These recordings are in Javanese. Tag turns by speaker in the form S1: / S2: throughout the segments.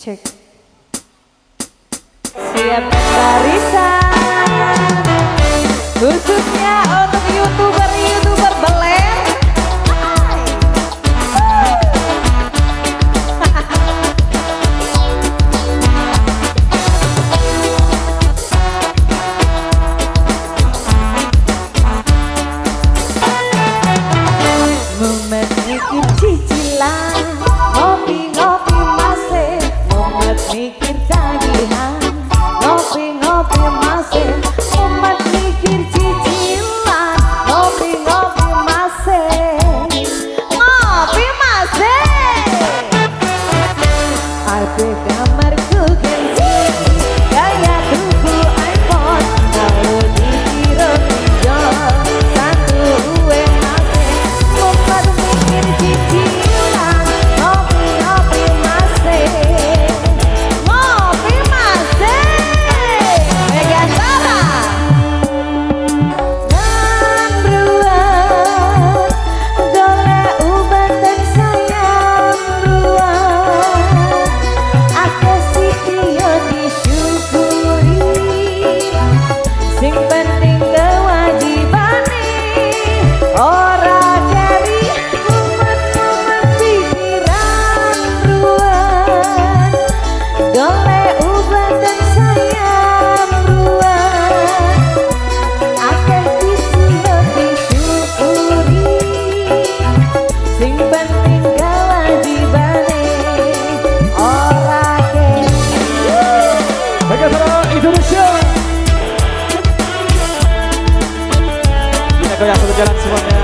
S1: Cek. Siap barisan, khususnya untuk youtuber-youtuber beler. Mumet mikir cicilan, ngopi-ngopi masih. Mumet mikir tagihan, ngopi-ngopi masih. Mumet mikir cicilan, ngopi-ngopi masih. Ngopi masih. Ape kamarku ganti, gaya tuku iPhone, kalau dikira pinjol, satu uwe masih. Mumet mikir cicilan, ngopi-ngopi masih. Ngopi masih. Megantara. Nambruan, golek ubatan sayang ruan. Akeh siti yo disyukuri, sing penting kewajibane ora keri. Mumet-mumet pikiran ruan, golek ubatan sayang ruan. Akeh siti yo disyukuri, sing penting kewajibane ora keri.
S2: Megantara Indonesia. Kita goyang satu jalan semuanya.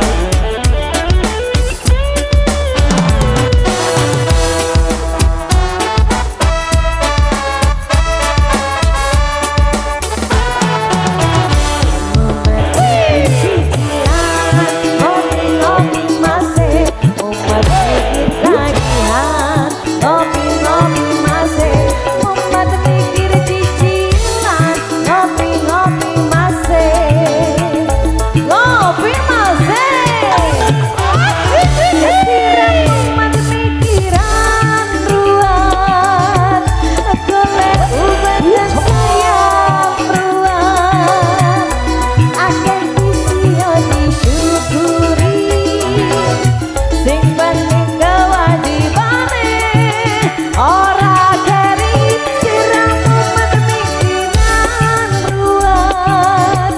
S1: Mumet mikir cicilan, ngopi-ngopi masih. Mumet mikir tagihan, ngopi-ngopi masih. Mumet mikir cicilan, ngopi-ngopi masih. Ngopi masih. Kesiran mumet mikiran ruan, golek ubatan sayang ruan. Akeh isi yo disyukuri, sing penting kewajibane ora keri. Sirah mumet mikiran ruan,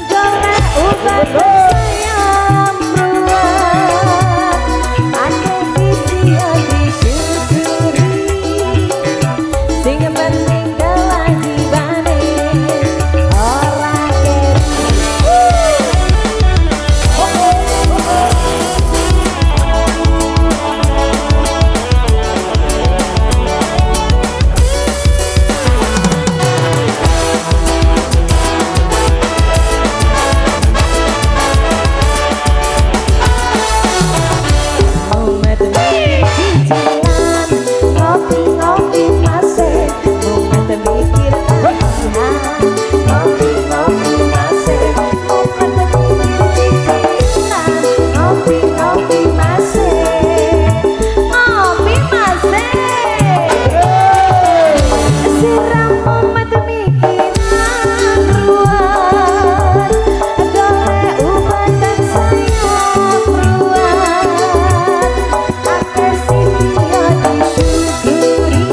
S1: golek ubatan sayang ruan. Akeh isi yo disyukuri, sing penting kewajibane ora keri. Mumet mikir cicilan, ngopi-ngopi masih. Mumet mikir tagihan, ngopi-ngopi masih. Mumet mikir cicilan, ngopi-ngopi masih. Ngopi masih. Siram mumet mikiran ruan, golek ubatan sayang ruan. Akeh siti yo disyukuri,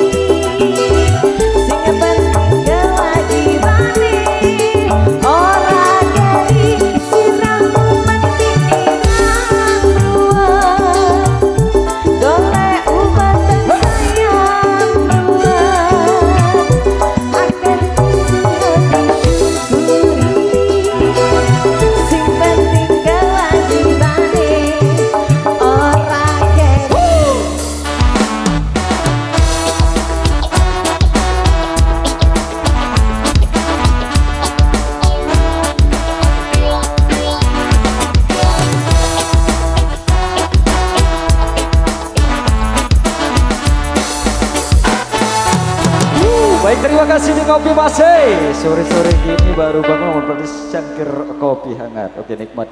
S1: sing penting kewajibane ora keri. Siram mumet pikiran ruan, golek ubatan sayang ruan. Akeh siti yo disyukuri, sing penting kewajibane ora keri.
S2: Baik, terima kasih di Ngopi Masih. Sore-sore gini baru bangun berarti secangkir kopi hangat. Oke, nikmat.